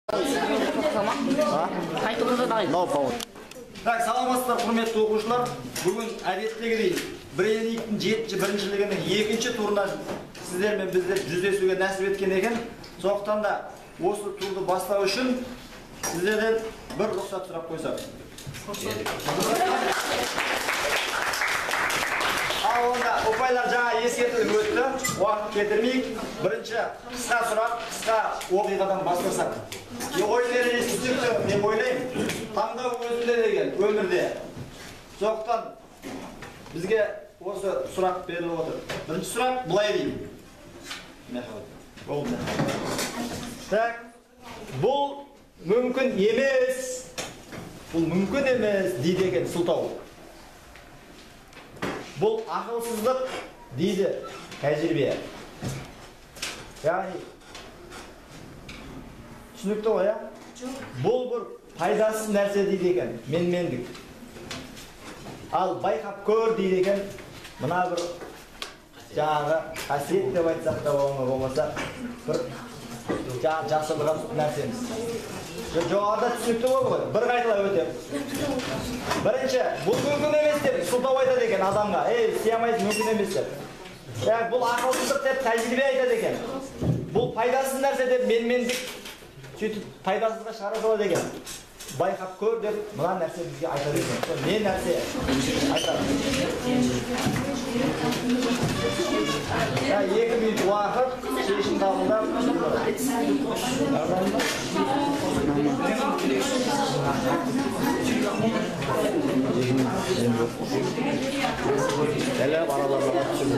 Так, саламатсыздар, құрметті оқушылар. Бүгін әдеттегідей брейн-рингтің 7-ші біріншілігінің екінші турына сіздермен біздер жүздесуге нәсіп еткен екен. Сондықтан да осы турды бастау үшін сіздерден бір рұқсат сұрап қойсақ. Ал онда ұпайлар жаңа ескертіліп өтті. Уақыт кетірмейік. Бірінші қысқа сұрақ, қысқа оқиғадан бастасақ. Ойын ережесі түсінікті мен ойлаймын. Таңдау өзінде деген өмірде. Сондықтан бізге осы сұрақ беріліп отыр. Бірінші сұрақ былай дейді. Так, бұл мүмкін емес. Бұл мүмкін емес дейді екен сылтау. Бұл ақылсыздық дейді тәжірибе. Яғни түсінікті ғой, иә? Бұл бір пайдасыз нәрсе дейді екен, менмендік. Ал байқап көр дейді екен, мына бір жаңағы қасиет деп айтсақ та болмаса бір жаңағы жасырылған нәрсеміз. Жоғарыда түсінікті болды ғой, бір қайталап өтемін. Бірінші, бұл мүмкін емес деп сылтау айтады екен адамға. Ей, істей алмайсың, мүмкін емес деп. Бұл ақылсыздық деп тәжірибе айтады екен. Бұл пайдасыз нәрсе деп менмендік сөйтіп пайдасызға шығара салады екен. Байқап көр деп мына нәрсе бізге айтады екен. Сол не нәрсе айтады? 2 минут уақыт, шешім қабылдап. Әлі араларға түсірді.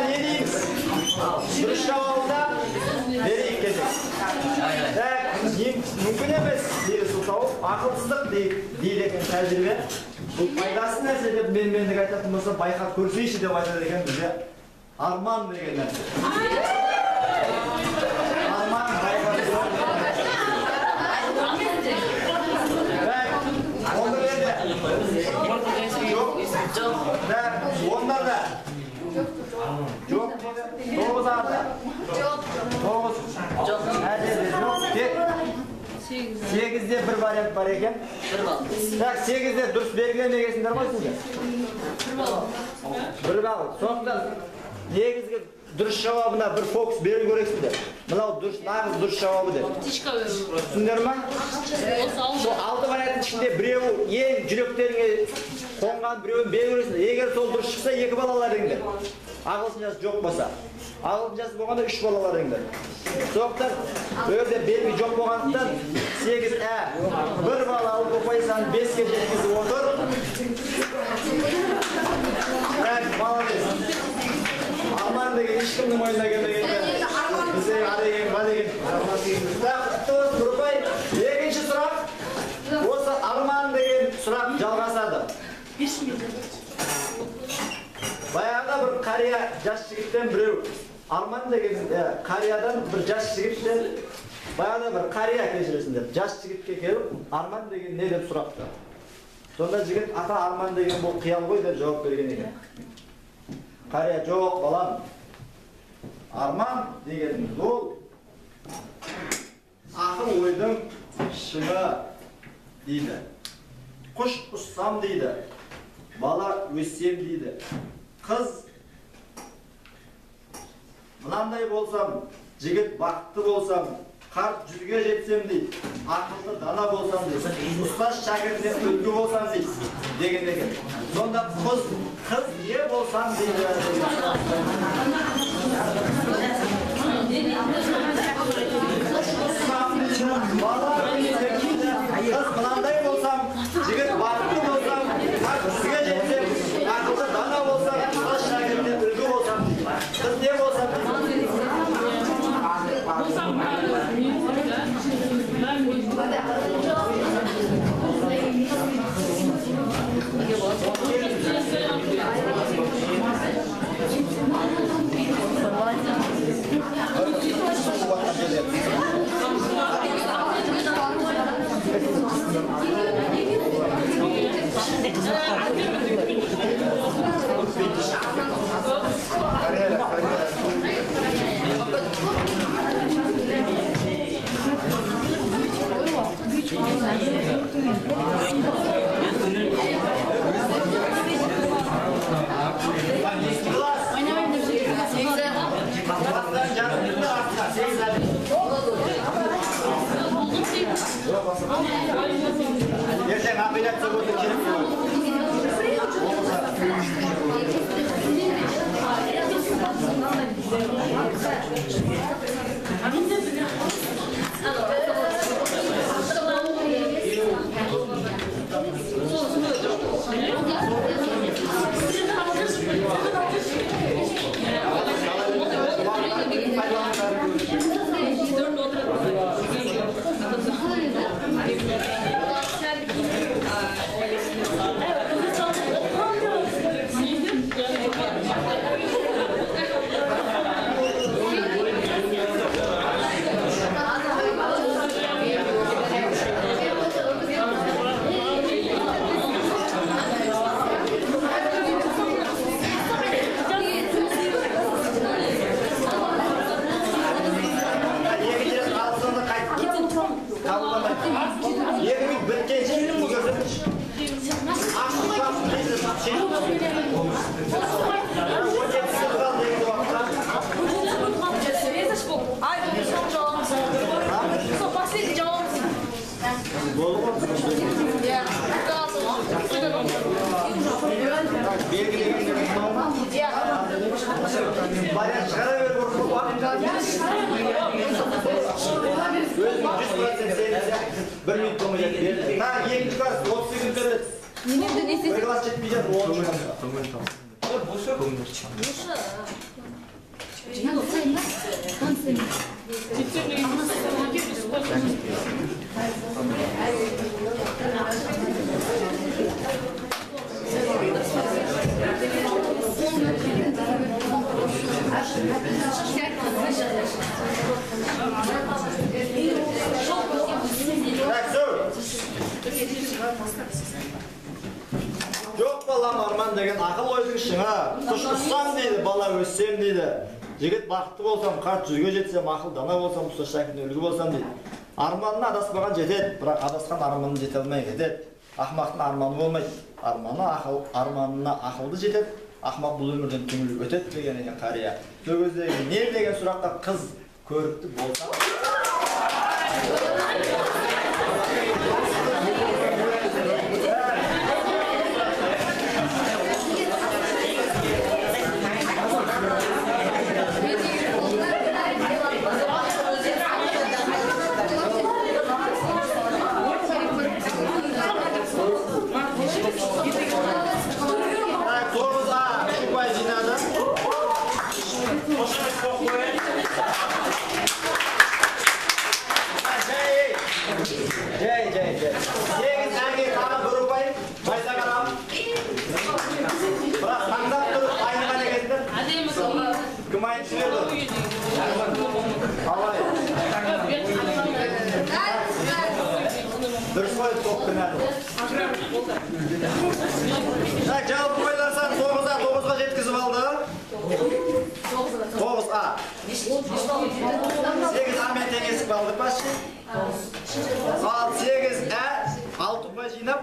Не дейміз? Дұрыс жауабында берейік кезек. Мүмкін емес дейді сылтау, ақылсыздық дейді екен тәжірибе. Бұл пайдасыз нәрсе деп менмендік айтатын болса, байқап көрсейші деп айтады екен бізде арман деген нәрсе. Арман байқап көр. Онда жерде жоқ. Онда да жоқ дейді. 9 арды. Жоқ. 9. Жоқ. Әлде жоқ. Тек 8-де бір вариант бар екен. 1 балл. Так, 8-де дұрыс белгілемегенсіңдер ғой сіздер. 1 балл. 1 балл. Сондықтан негізгі дұрыс жауабына бір фокус беру керексіңдер. Мынау дұрыс, нағыз дұрыс жауабы деп. Түсіндіңдер ма? Сол 6 варианттың ішінде біреуі ең жүректеріңе қонған біреуін беру керексіңдер. Егер сол дұрыс шықса 2 балл алар едіңдер. Ағылшыншасы жоқ болса. Ағылшыншасы болғанда 3 балл алар едіңдер. Сондықтан бұл жерде белгі жоқ болғандықтан 8 ә 1 балл алып ұпай санын 5-ке жеткізіп отыр. Так, молодец. Арман деген ешкімнің ойына келмеген. Бізде а деген, ба деген. Так, құтты болсын, бір ұпай. Екінші сұрақ. Осы арман деген сұрақ жалғасады. Баяғыда бір қария жас жігіттен біреу арман деген қариядан бір жас жігіттен баяғыда бір қария кешіресіңдер жас жігітке келіп арман деген не деп сұрапты. Сонда жігіт ата арман деген бұл қиял ғой деп жауап берген екен. Қария жоқ балам, арман дегеніміз ол ақыл ойдың шыңы дейді. Құш ұшсам дейді, бала өссем дейді, қыз мынандай болсам, жігіт бақытты болсам, қарт 100-ге жетсем дейді, ақылды дана болсам дейді, ұстаз шәкіртіне үлгі болсам дейді деген екен. Сонда қыз не болсам дейді. Бала қыз мынандай болсам Қыз не болсам дейді? Ертең апелляция өте керек болады. Бір минут болмай жатыр. Тағы екінші класс 30 секунд береді. Бір класс жетпей жатыр, 10 Жоқ балам, арман деген ақыл ойдың шыңы. Құш ұшсам дейді, бала өссем дейді. Жігіт бақытты болсам, қарт жүзге жетсем, ақыл дана болсам, ұстаз шәкіртіне үлгі болсам дейді. Арманына адаспаған жетеді, бірақ адасқан арманына жете алмай кетеді. Ақымақтың арманы болмайды. Арманы ақыл, арманына ақылды жетеді. Ақымақ бұл өмірден түңіліп өтеді деген екен қария. Сол кездегі не деген сұраққа қыз көрікті болсам. Жалпы ойларсан 9А 9-ға жеткізіп алды. 9А. 8А мен теңесіп алды почти. Ал 8А 6 ұпай жинап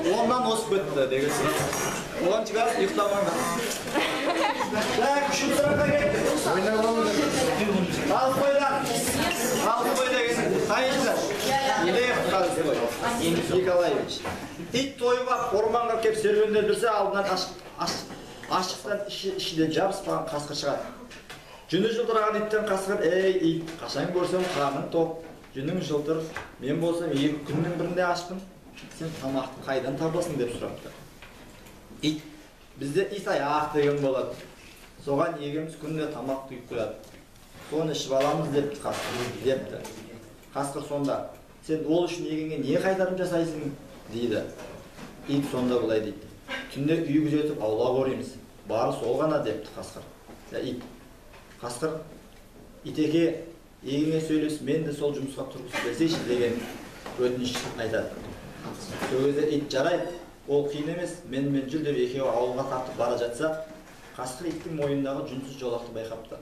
10-нан озып кетті деген сөз. 10-шы класс ұйықтамаңдар. Так, үшінші сұраққа кеттік. Толстойдан. Толстой деген танисыздар. Лев Толстой Николаевич. Ит тойып ап, орманға кеп серуендеп жүрсе, алдынан ашықтан ішінен жабыспаған қасқыр шығады. Жүні жылтыраған иттен қасқыр, ей ит, қашан көрсем қарның тоқ, жүнің жылтыр, мен болсам екі күннің бірінде ашпын, сен тамақты қайдан табасың деп сұрапты. Ит, бізде ит аяқ деген болады. Соған егеміз күнде тамақ құйып қояды. Соны ішіп аламыз депті қасқыр, депті. Қасқыр сонда, сен ол үшін егеңе не қайтарым жасайсың, дейді. Ит сонда былай дейді. Түнде үй күзетіп аула қоримыз. Бары сол ғана депті қасқыр. Ит. Қасқыр, итеке, егеңе сөйлес, мен де сол жұмысқа тұрғызып берсейші деген өтініш айтады. Сол кезде ит жарайды, ол қиын емес, менімен жүр деп екеуі ауылға тартып бара жатса, қасқыр иттің мойнындағы жүнсіз жолақты байқапты.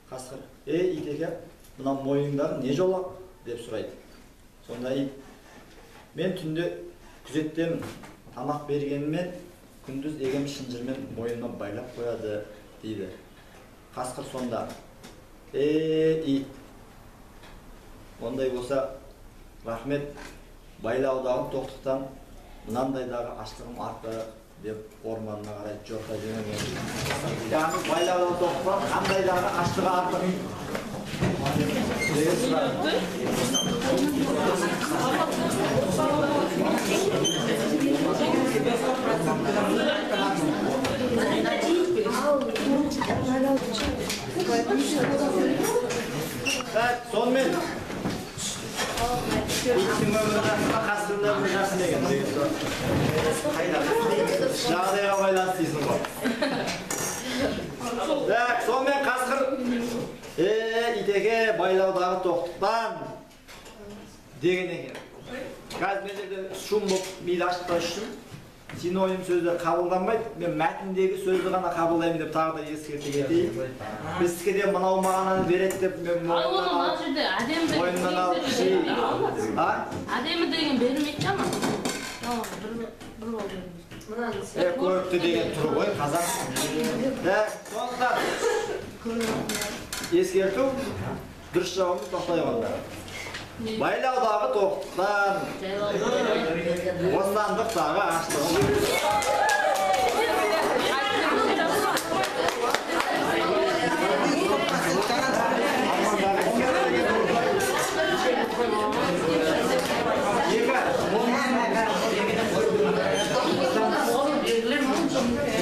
Қасқыр, ей итеке, мына мойныңдағы не жолақ деп сұрайды. Сонда ит, мен түнде күзеттемін, тамақ бергенімен күндіз егем шынжырмен мойнымнан байлап қояды дейді. Қасқыр сонда, ит, ондай болса рахмет, байлаудағы тоқтықтан мынандайдағы аштығым артық деп орманына қарай жорта жөнелген. Яғни байлаудағы тоқтықтан қандайдағы аштығы артық деген сұрақ. Так, сонымен иттің өмірі жақсы ма, қасқырдың өмірі жақсы деген сұрақ. Жағдайға байланысты дейсің ғой. Так, сонымен қасқыр, итеке, байлаудағы тоқтықтан деген екен. Қазір мен жерде шум болып миды ашытпас үшін синоним сөздер қабылданбайды, мен мәтіндегі сөзді ғана қабылдаймын деп тағы да ескерте кетейін. Біздікі де мынау мағынаны береді деп мен мойнымнан алып әдемі деген берілмейді ма? Бір балл береміз. Көрікті деген тұр ғой қазақ. Сондықтан ескерту дұрыс жауабын тоқтай онда. Байлаудағы тоқтықтан, бостандықтағы аштығым.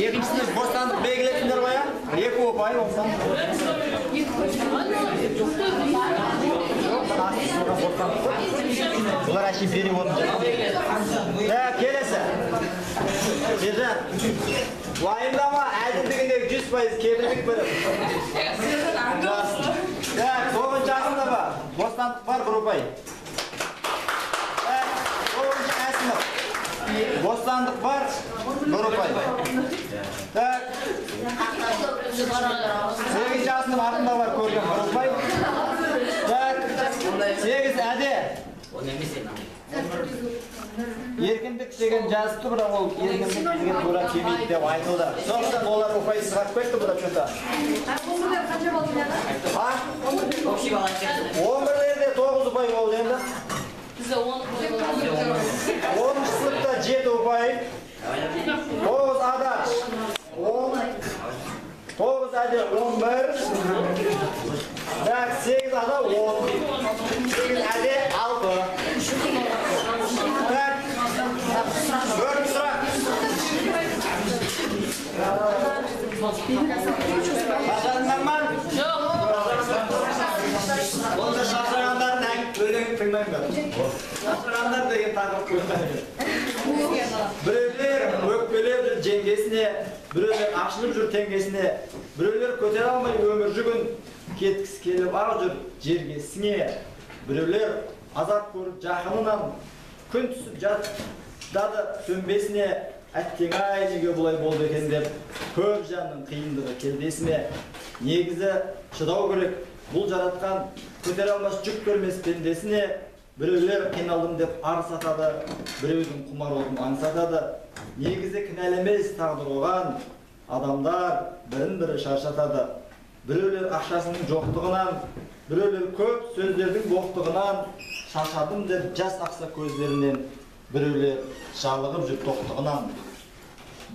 Екіншісіне бостандық белгілетіндер ғой, а? Екі ұпай болса. Бұлар әшейін переводын жасайды. Келесі. Сержан, уайымдама, әділдігіндегі 100% кепілдік беріп. Тоғызыншы ақында бар. Бостандық бар, бір ұпай. Тоғызыншы Әсімов. Бостандық бар, бір ұпай. Сегізінші Асынов артында бар, көрген бір ұпай. Сегіз Әде. Еркіндік деген жазыпты, бірақ ол еркіндік бізге тура келмейді деп айтылды. Сондықтан олар ұпайсыз қалып кетті бұда что-то. 11-лерде 9 ұпай болды енді. Бізде 10 ұпай болды. 10-шы сыныпта 7 ұпай. 9 ада 10. 9 әде 11. Так, 8 ада 10. 8 әде 6. Так, 4 сұрақ. Шаршадыңдар ма? Жоқ. Онда шаршағандардың өлеңін тыңдаңдар. Шаршағандар деген тақырып қойған екен. Біреулер өкпелеп жүр жеңгесіне, біреулер ашынып жүр теңгесіне, біреулер көтере алмай өмір жүгін, кеткісі келіп ақ жүр жерге сіңе. Біреулер азап көріп жақынынан, күн түсіп жатады сөнбесіне, әттең-ай неге бұлай болды екен деп, көп жанның қиындығы келді есіме. Негізі шыдау керек, бұл жаратқан көтере алмас жүк көрмес пендесіне. Біреулер қиналдым деп ар сатады, біреудің құмар отын аңсатады. Негізі кінәлі емес тағдыр оған, адамдар бірін-бірі шаршатады. Біреулер ақшасының жоқтығынан, біреулер көп сөздердің боқтығынан, шаршадым деп жас ақса көздерінен, біреулер жалығып жүр тоқтығынан.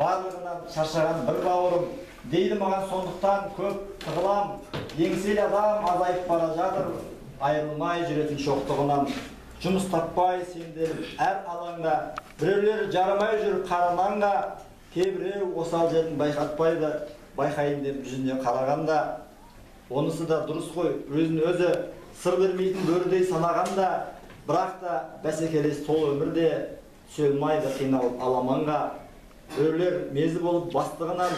Барлығынан шаршаған бір бауырым, дейді маған сондықтан көп тығылам, еңселі адам азайып бара жатыр, айырылмай жүретін шоқтығынан. Жұмыс таппай сенделіп әр алаңда, біреулер жарамай жүр қара нанға, кейбіреу осал жерін байқатпайды, Байқайын деп жүзіне қарағанда, онысы да дұрыс қой, өзін өзі сыр бермейтін бөрідей санағанда, бірақ та бәсекелес сол өмірде түсе алмайды қиналып аламанға. Біреулер мезі болып бастығынан,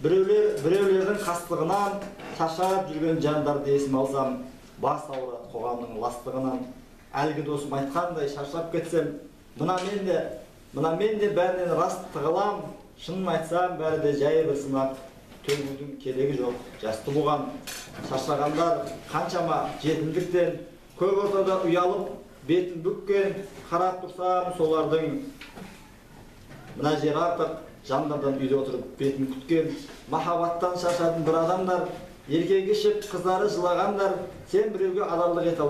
біреулер біреулердің қастығынан, шаршап жүрген жандарды есіме алсам, бас ауырады қоғамның ластығынан. Әлгі досым айтқандай шаршап кетсем, мына мен де бәрінен рас тығылам, шынын айтсам бәрі де жай бір сынақ, төгудің керегі жоқ жасты бұған. Шаршағандар қаншама жетімдіктен, көп ортада ұялып бетін бүккен, қарап тұрсам солардың мына жері артық, жандардан үйде отырып бетін күткен. Махаббаттан шаршадым бір адамдар, еркегі ішіп қыздары жылағандар, сен біреуге адалдық ете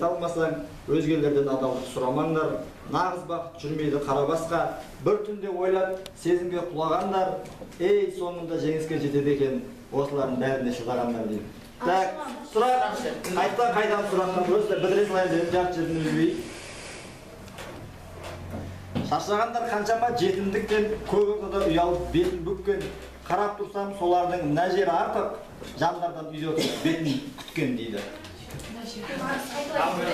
алмасаң, өзгелерден адалдық сұрамаңдар. Нағыз бақыт жүрмейді қара басқа, бір түнде ойлап сезімге құлағандар, ей соңында жеңіске жетеді екен осылардың бәріне шыдағандар дейді. Так, сұрақ, қайтадан қайдан сұрақтан просто бітіре салайын дедім, жарты жерден үзбей. Шаршағандар қаншама жетімдіктен, көп ортада ұялып бетін бүккен, қарап тұрсам солардың мына жері артық, жандардан үйде отырып бетін күткен дейді.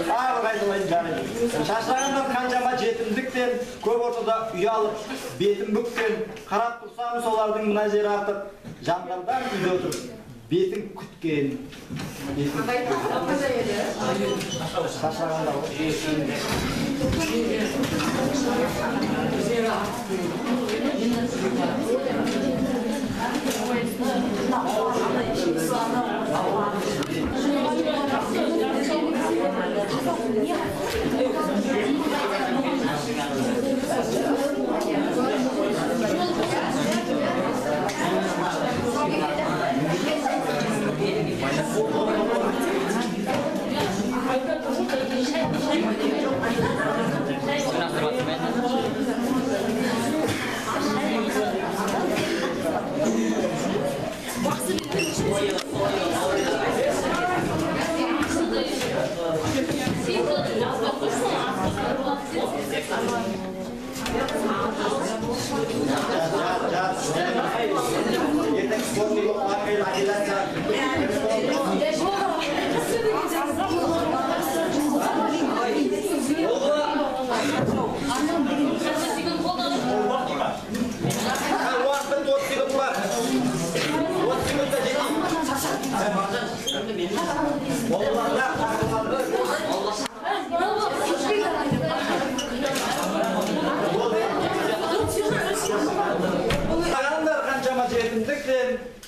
Тағы қайталайын, жарайды. Шаршағандар қаншама жетімдіктен, көп ортада ұялып бетін бүккен, қарап тұрсам солардың мына жері артық, жандардан үйде отырып бетін күткен. Шаршағандар.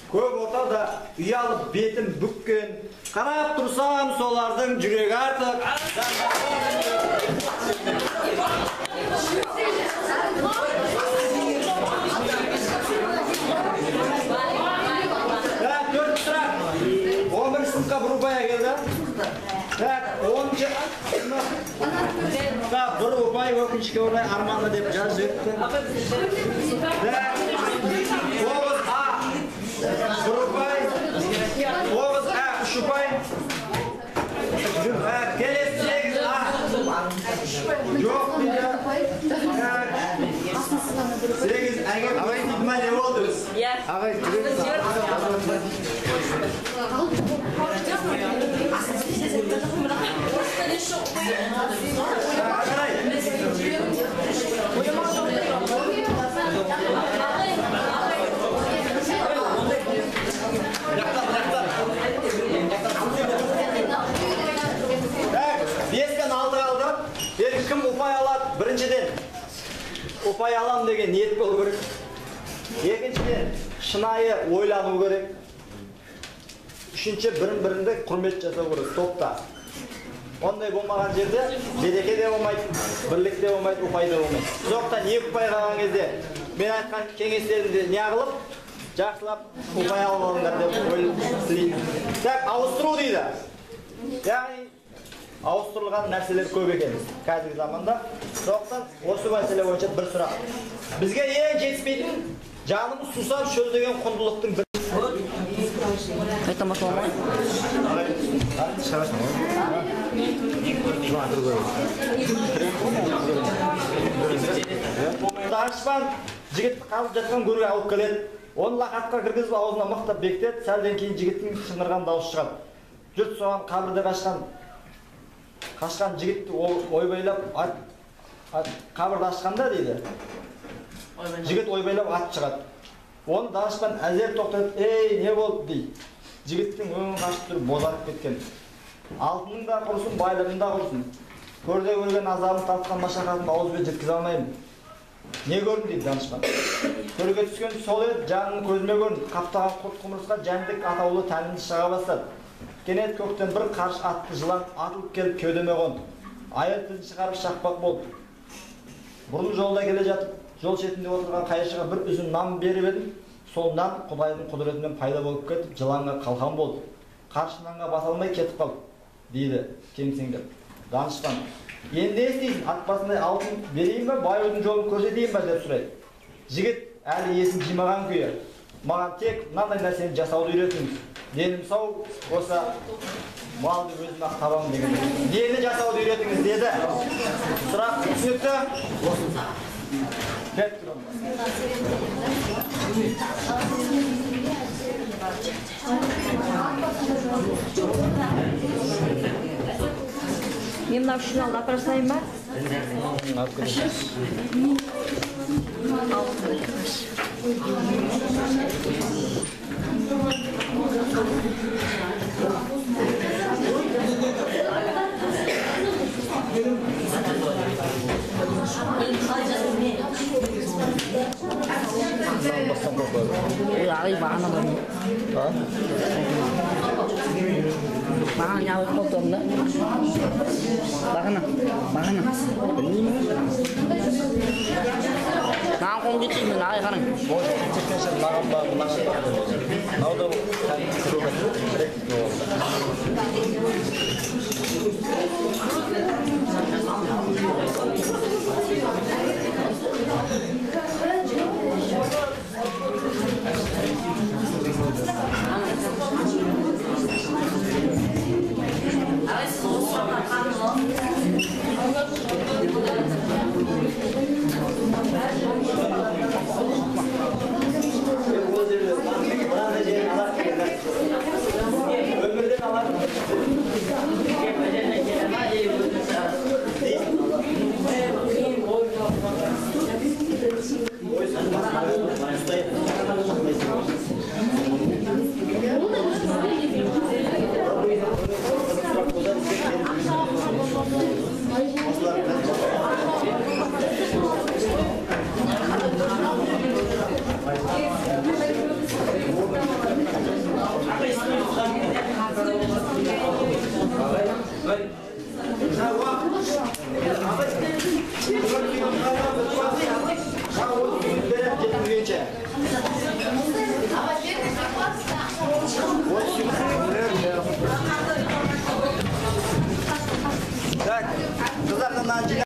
Көп ортада ұялып бетін бүккен, қарап тұрсам солардың жүрегі артық. Так, төрт сұрақ. 11 сыныпқа бір ұпай әкелді. Так, 10-шы сыныпқа бір ұпай, өкінішке орай Арманды деп жазып жіберіпті. Так, 9А бір ұпай, 9А үш ұпай. Келесі 8А жоқ дейді. 8 әге ма не болды? Ағай, Так, 5 пен 6 қалды. Енді кім ұпай алады? Біріншіден, ұпай алам деген ниет болу керек. Екіншіден, шынайы ойлану керек. Үшінші, бірін-бірінде құрмет жасау керек топта. Ондай болмаған жерде береке де болмайды, бірлік те болмайды, ұпай да болмайды. Сондықтан екі ұпай қалған кезде мен айтқан кеңестерімді неғылып, жақсылап ұпай алып алыңдар деп тілеймін. Так, ауыстыру дейді. Яғни ауыстырылған нәрселер көп екен қазіргі заманда. Сондықтан осы мәселе бойынша бір сұрақ. Бізге ең жетіспейтін жанымыз сусап шөлдеген құндылықтың бір. Данышпан жігітті қазып жатқан көрге алып келеді. Оны лақатқа кіргізіп аузына мықтап бекітеді. Сәлден кейін жігіттің шыңғырған дауысы шығады. Жұрт соған қабірде қашқан жігітті ойбайлап ат, қабірді ашқанда дейді. Жігіт ойбайлап ат шығады. Оны данышпан әзер тоқтатып, ей, не болды дейді. Жігіттің өңі қашып тұрып бозарып кеткен. Алтының да құрысын, байлығың да құрысын. Көрде көрген азабын, тартқан машақатын ауызбен жеткізе алмаймын. Не көрдім дейді данышпан. Көрге түскен сол еді, жаным көзіме көрінді. Қаптаған құрт құмырсқа, жәндік атаулы тәнімді шаға бастады. Кенет көктен бір қарыш атты жылан атылып келіп кеудеме қонды. Айыр тілін шығарып шақпақ болды. Бұрын жолда келе жатып, жол шетінде отырған қайыршыға бір үзім нан беріп едім. Сол нан Құдайдың құдіретімен пайда болып кетіп, жыланға қалқан болды. Қарыш нанға баса алмай кетіп қалды, дейді кемсеңдеп. Данышпан, енді не істейсің, ат басындай алтын берейін бе, баюдың жолын көрсетейін бе деп сұрайды. Жігіт әлі есін жимаған күйі, маған тек мынандай нәрсені жасауды үйретіңіз. Денім сау болса, малды өзім ақ табамын деген. Нені жасауды үйретіңіз деді. Сұрақ түсінікті? Кеттік онда. Мен мынау үшін алды апара салайын ба? Алып кетемін. Бассаң көп болады. Ой, ағай, бағана бар. А? Бағана не алып қалды онда? Бағана, бағана. Білмеймін. Маған қолым жетпейді, мен ағай қараң. Может, жеткенше маған ба, мынаған ба. Мынау да кәдімгі круг.